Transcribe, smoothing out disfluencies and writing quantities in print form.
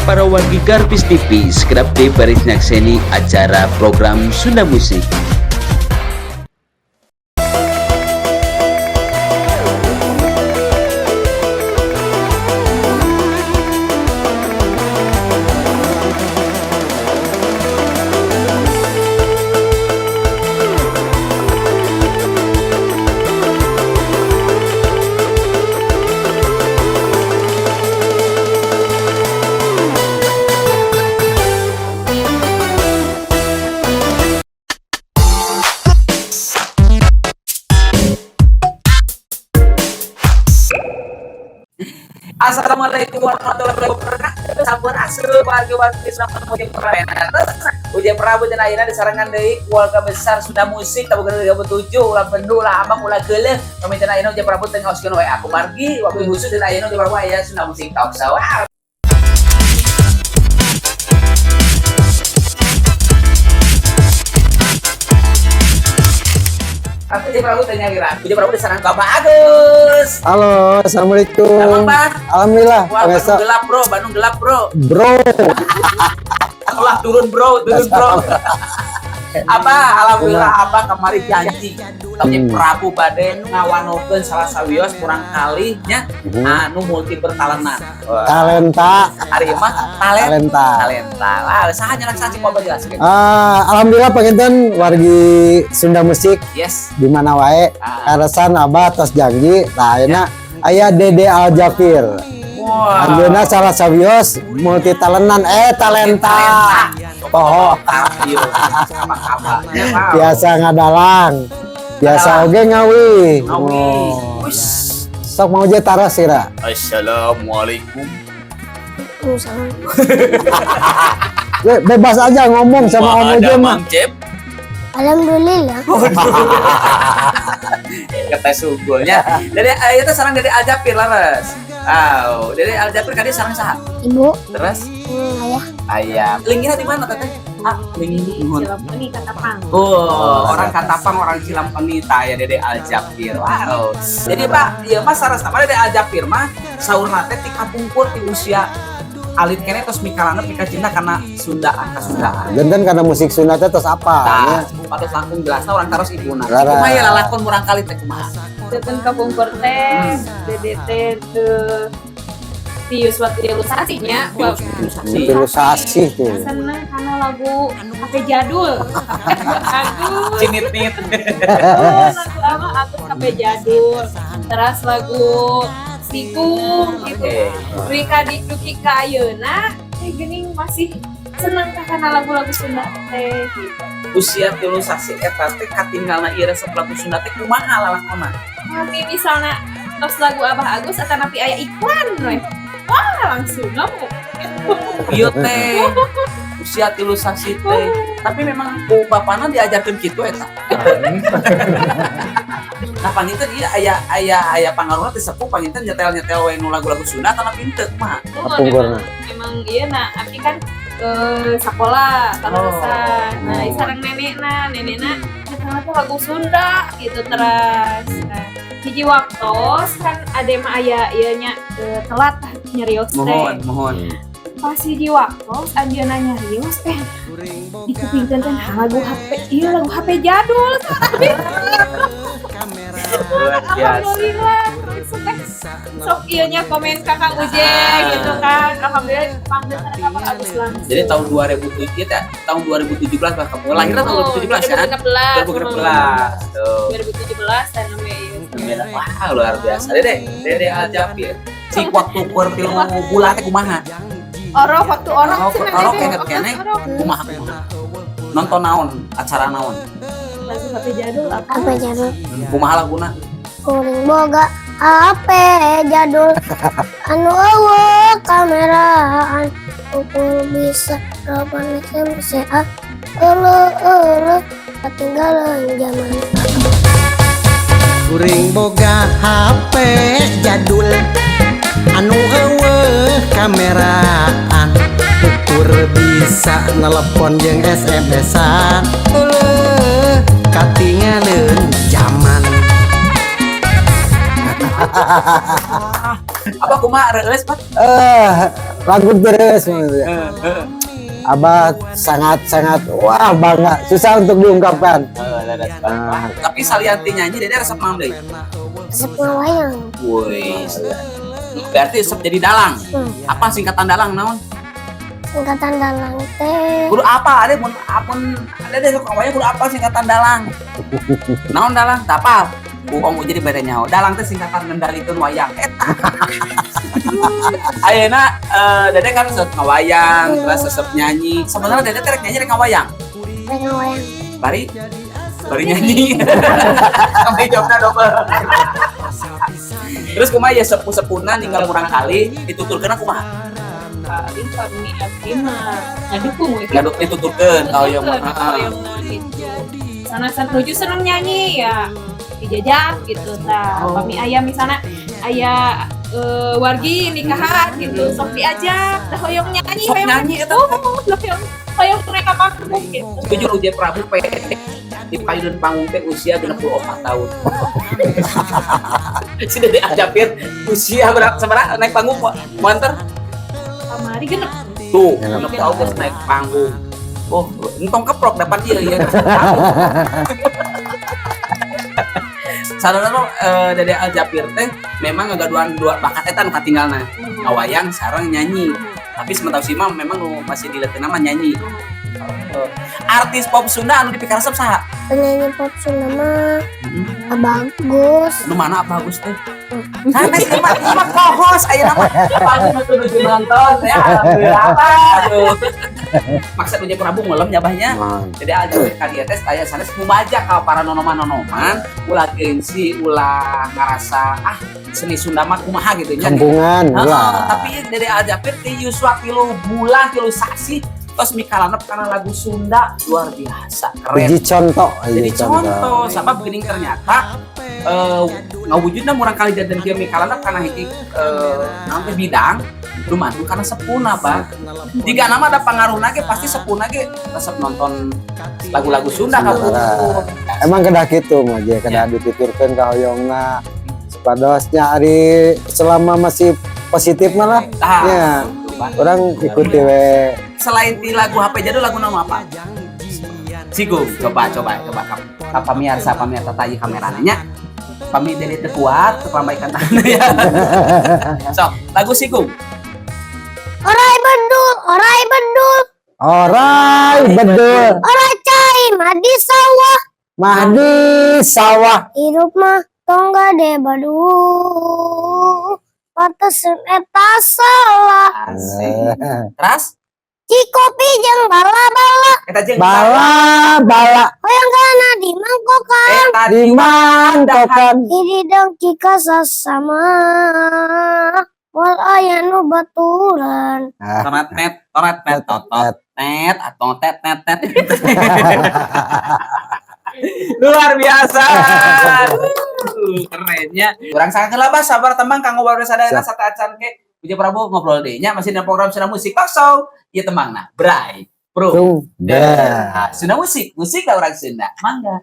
Para wargi Garpis TV sekedap deui baris nyakseni acara program Sunda Musik. Assalamualaikum warahmatullahi wabarakatuh. Sampurasun wargi-wargi Sunda Musik. Ujang Prabu dan ayeuna disarengan deui keluarga besar Sunda Musik tahun 2007, ulah bendu, ulah ambang, ulah geuleuh. Pamitan ayeuna Ujang Prabu teh ngaoskeun we aku margi waktu khusus dan ayeuna Ujang Prabu aya Sunda Musik Talk Show. Wah. Aku Ujang Prabu teh nyalira. Ujang Prabu disarengan Bapak Agus. Halo, assalamualaikum. Emang, Pak? Alhamdulillah. Wah, Pemirsa. Bandung gelap, Bro. Bandung gelap, Bro. Bro. Allah, turun, bro, turun, bro. Apa, alhamdulillah apa kemarin janji. Tapi Prabu bade ngawanokeun salah sawios kurang kali nya anu multi bertalenta. Wah, Talenta. Ari mah talenta. Talenta. Talenta. Wah, saha nyerak saha coba jelaskeun. Ah, alhamdulillah panginten wargi Sunda Musik di mana wae. Kaleresan Abah tos janji. Nah, ayeuna aya Dede Aljafir. Wah. Anjeunna salah sawios multi talenan, eh, talenta. Poho. Ayo, apa kabar? Biasa ngadalang. Biasa oge ngawi. Ngawi. Oh. Wis. Sok mau je taros sira. Assalamualaikum. Waalaikumsalam. Bebas aja ngomong sama Om Ada Uje mah. Mang Cep. Alhamdulillah. Kata sugulnya. Dari itu sareng dari Aljapir leres. Oh, dari Aljapir kadi sareng saha? Ibu, Terus ayah. Ayah. Linggihna di mana teteh? Ah, linggih nuhun. Cilampeni, Katapang. Oh, orang Katapang, orang Cilampeni tah ya Dede Aljapir. Wow. Jadi Pak, ieu mah saras nama Dede Aljapir mah saurna teh ti kapungkur ti usia alit keneh tos mikalanget mika cinta karena Sundaan kasundaan. Janten karena musik Sunda teh tos apa? Tah, patos langkung jelasna urang taros ibuna. Leres. Kumaha ya lalakon murang kali teh kumaha? Janten kapungkur teh Dede teh teu tius waktu tilu sasinya. Tilu sasih tuh. Seneng karena lagu HP jadul. Agus. Cinit-nit. Oh, lagu apa? Agus HP jadul. Terus lagu Sikung gitu. Oke. Rika di Duki ka ayeuna teh geuning masih seneng teh kana lagu-lagu Sunda teh gitu. Usia 3 sasih eta teh katinggalna ieu resep lagu Sunda teh kumaha lalakonna? Tapi misalnya tos lagu Abah Agus atau napi aya iklan we. Wah, langsung ngamuk. Ieu teh usia 3 sasih teh. Tapi memang ku bapana diajarkeun kitu eta. Nah, panginten ieu aya aya aya pangaruhna teh sepuh panginten nyetel-nyetel we nu lagu-lagu Sunda kana pinter kumaha? Oh, Kapungkurna. memang, memang iya nah, abi kan ke sekolah kaleresan. Nah, sareng nenekna, nenekna nyetel teh lagu Sunda gitu terus. Nah, hiji waktos kan ade mah aya ieu nya telat nyarios teh. Mohon, mohon. Pas hiji waktos anjeunna nyarios teh dikupingkeun teh nah, lagu HP iya lagu HP jadul. Luar biasa. Alhamdulillah langsung teh sok ieu nya komen ka Kang Uje gitu kan. Alhamdulillah panggil sareng Abah Agus langsung. Jadi tahun 2007 ya, tahun 2017 bah kamu lahirnya tahun 2017 kan? 2016. 2016. Tuh. 2017 dan namanya iya. Wah, luar biasa. Dede, Dede Aljapir. Cik waktu keur 3 bulan teh kumaha? Orok waktu orok Oh, cenah orok Dede. keneh keneh kumaha kumaha? Nonton naon? Acara naon? Lagu HP jadul apa? HP jadul. Kumaha laguna? Kuring boga HP jadul. Anu euweuh kameraan. Ukur bisa telepon SMS ah. Euleuh euleuh ketinggalan zaman. Kuring boga HP jadul anu euweuh kameraan ukur bisa telepon jeung SMS-an eueuh katinggalin zaman. Apa kumaha reueus, Pak? Eh, Lagu terus ya. Abah sangat-sangat wah, bangga, susah untuk diungkapkan. Nah, tapi salian ti nyanyi, Dede resep naon deui? Resep ngawayang. Woi. Berarti resep jadi dalang. Hmm. Apa singkatan dalang naon? Singkatan dalang teh Kudu apa? Ada mun apun ada deh sok ngawayang kudu apa singkatan dalang? Naon dalang? Teu apal. Bohong, jadi bere nyaho. Dalang teh singkatan ngendalikeun wayang. Eta. Ayeuna Dede kan resep ngawayang, terus resep nyanyi. Sebenarnya Dede teh rek nyanyi, rek ngawayang? Rek ngawayang. Bari bari nyanyi. Sampai jawabna double. Terus kumaha ya sepuh-sepuhna ninggal murangkalih dituturkeun, kumaha? Paling kami abdi mah ngadukung we. Ngaduk dituturkeun kalau yang Ngadukung, hoyongna gitu. Sana san nuju seneng nyanyi ya dijajak gitu tah. Pami aya misalnya aya wargi nikahan gitu, sok diajak dah, hoyong nyanyi. Sok hoyong nyanyi eta. Oh, hoyong hoyong mereka panggung gitu. Jujur, Uje Prabu PT di payudun panggung teh usia 64 tahun. Si Dede Aljapir usia berapa seberapa naik panggung kok? Monter Kamari genep. Tuh, 60 6 tahun geus naik panggung. Oh, entong keprok dapat ieu ya. Sadar Dede Aljapir teh memang ngagaduhan dua bakat eta nu katinggalna. Ngawayang sareng nyanyi. Tapi sementara sih mah memang nu masih dileutkeun mah nyanyi. Artis pop Sunda anu dipikaresep saha? Penyanyi pop Sunda mah bagus. Nu mana apa bagus teh? Sanes ieu mah, ieu mah kohos ayeuna mah. Bagus nu nuju nonton ya, alhamdulillah. Aduh. Maksud Uje Prabu ngelem nyabahnya. Jadi aja ka dieu teh aya sanes mumajak ka para nonoman-nonoman ulah gengsi, ulah ngarasa ah seni Sunda mah kumaha gitu nya. Kampungan Heeh, lah. Tapi dari Aljapir ti yuswa 3 bulan 3 sasih tos mikalandep karena lagu Sunda, luar biasa keren. Jadi contoh. Jadi contoh, sabab geuning ternyata ngawujudna murangkalih janten kieu mikalandep karena hiji naon teh bidang lumayan karena sepuhna, Pak. Jika nama ada pengaruh ge pasti sepuhna ge resep nonton lagu-lagu Sunda Sunda. Kapungkur. Emang kedah kitu mah je, kedah dituturkeun ka hoyongna supados nya ari selama masih positif malah Tah, ya gitu, Pak. Orang ikuti we. Selain di lagu HP jadul, lagu nama apa? Sigung, coba coba coba kap ka pamiarsa, pamiarsa tayi kamerana nya. Pami dari teu kuat, teu pamaikan tangan ya. Sok, lagu Sigung. Orai bedul, orai bedul, Orai bedul, orai cai mah di sawah, mah di sawah. Hirup mah tong gade badul. Pantesan eta salah. Asik. Terus Cikopi jeung bala-bala, eta jeung Bala bala hoyong kana di mangkokan. Eta di mangkokan. Iri dengki ka sasama. Moal aya nu baturan. Toret net, toret net, totot net atau tet net tet. Luar biasa. Kerennya. Kurang sangat kelabah sabar tembang kanggo warga sadayana sateuacan ke Uje Prabu ngobrol deui nya masih dina program Sunda Musik Talk Show. Ieu tembangna Bray Bro. Tung dah. Sunda Musik, musik lah orang Sunda. Mangga.